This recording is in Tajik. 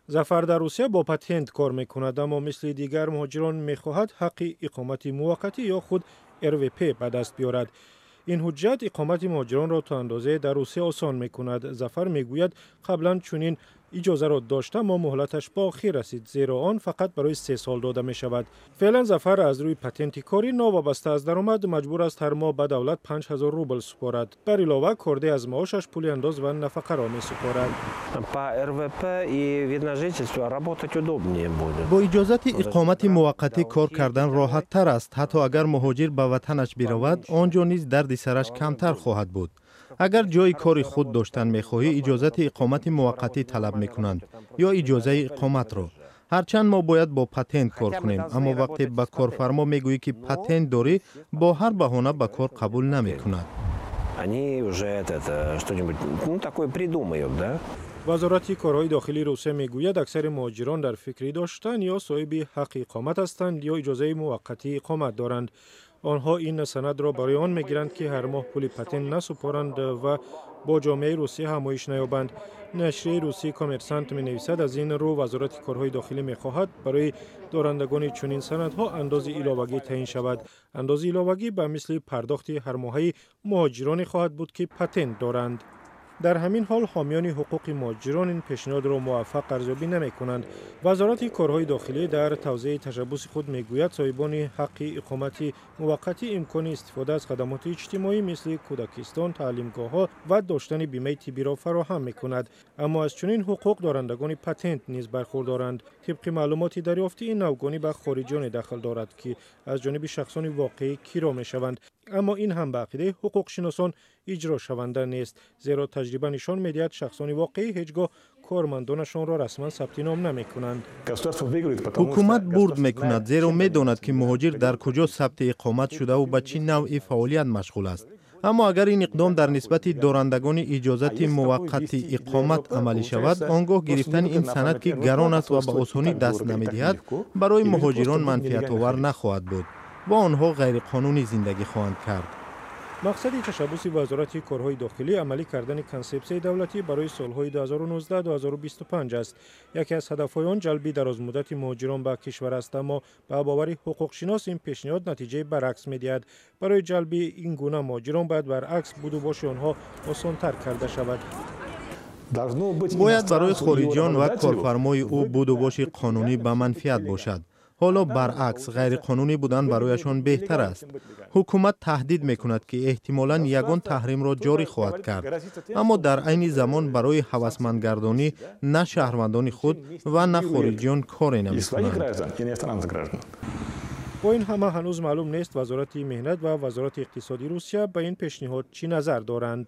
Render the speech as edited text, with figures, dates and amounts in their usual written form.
Зафар дар Русия бо патент кор мекунад, аммо мисли дигар муҳоҷирон мехоҳад ҳаққи иқомати муваққатӣ ё худ РВП ба даст биёрад. Ин ҳуҷҷат иқомати муҳоҷиронро то андозае дар Русия осон мекунад. Зафар мегӯяд, қаблан чунин иҷозаро дошта, аммо муҳлаташ ба охир расид, зеро он фақат барои 3 сол дода мешавад. Феълан Зафар аз рӯи патенти корӣ, новобаста аз даромад, маҷбур аст ҳар моҳ ба давлат 5000 рубл супорад. Бар илова, корде аз маошаш пули андоз ва нафақаро месупорад. По РВП и вид на жительство работать удобнее будет. Бо иҷозати иқомати муваққатӣ кор кардан роҳаттар аст. Ҳатто агар муҳоҷир ба ватанаш биравад, он ҷо низ дарди сараш камтар хоҳад буд. Агар ҷойи кори худ доштан мехоҳӣ, иҷозати иқомати муваққатӣ талаб мекунанд ё иҷозаи иқоматро. Ҳарчанд мо бояд бо патент кор кунем, аммо вақте ба корфармо мегӯӣ, ки патент дорӣ, бо ҳар баҳона ба кор қабул намекунад. Они уже этот, что-нибудь, ну, такое придумают, да? Вазорати корҳои дохилии Русия мегӯяд, аксари муҳоҷирон дар фикри доштан ё соҳиби ҳаққи иқомат ҳастанд ё иҷозаи муваққатии иқомат доранд. Онҳо ин санадро барои он мегиранд, ки ҳар моҳ пули патент насупоранд ва бо ҷомеаи Русия ҳамоиш наёбанд. Нашрияи русии «Коммерсант» менависад, аз ин рӯ Вазорати корҳои дохилӣ мехоҳад, барои дорандагони чунин санадҳо андози иловагӣ таъин шавад. Андози иловагӣ ба мисли пардохти ҳармоҳаи муҳоҷироне хоҳад буд, ки патент доранд. Дар ҳамин ҳол, ҳомиёни ҳуқуқи муҳоҷирон ин пешниҳодро муваффақ арзёбӣ намекунанд. Вазорати корҳои дохилӣ дар тавзеҳи ташаббуси худ мегӯяд, соҳибони ҳаққи иқомати муваққатӣ имкони истифода аз хадамоти иҷтимоӣ, мисли кӯдакистон, таълимгоҳҳо ва доштани бимаи тиббиро фароҳам мекунад. Аммо аз чунин ҳуқуқ дорандагони патент низ бархурдоранд. Тибқи маълумоти дарёфтӣ, ин навгонӣ ба хориҷиёне дахл дорад, ки аз ҷониби шахсони воқеӣ киро мешаванд. Аммо ин ҳам, ба ақидаи ҳуқуқшиносон, иҷрошаванда нест, зеро таҷриба нишон медиҳад, шахсони воқеӣ ҳеҷ гоҳ кормандонашонро расман сабти ном намекунанд. Ҳукумат бурд мекунад, зеро медонад, ки муҳоҷир дар куҷо сабти иқомат шудаву ба чӣ навъи фаъолият машғул аст. Аммо агар ин иқдом дар нисбати дорандагони иҷозати муваққати иқомат амалӣ шавад, он гоҳ гирифтани ин санад, ки гарон аст ва ба осонӣ даст намедиҳад, барои муҳоҷирон манфиатовар нахоҳад буд ва онҳо ғайриқонунӣ зиндагӣ хоҳанд кард. Мақсади ташаббуси Вазорати корҳои дохилӣ амалӣ кардани консепсияи давлатӣ барои солҳои 2019-2025 аст. Яке аз ҳадафҳои он ҷалби дарозмуддати муҳоҷирон ба кишвар аст. Аммо ба бовари ҳуқуқшинос, ин пешниҳод натиҷаи баръакс медиҳад. Барои ҷалби ин гуна муҳоҷирон бояд баръакс будубоши онҳо осонтар карда шавад. Бояд барои хориҷиён ва корфармои ӯ будубоши қонунӣ ба манфиат бошад. Ҳоло баръакс, ғайриқонунӣ будан барояшон беҳтар аст. Ҳукумат таҳдид мекунад, ки эҳтимолан ягон таҳримро ҷорӣ хоҳад кард, аммо дар айни замон барои ҳавасмандгардонӣ на шаҳрвандони худ ва на хориҷиён коре намекунанд. Бо ин ҳама, ҳанӯз маълум нест, Вазорати меҳнат ва Вазорати иқтисоди Русия ба ин пешниҳод чӣ назар доранд.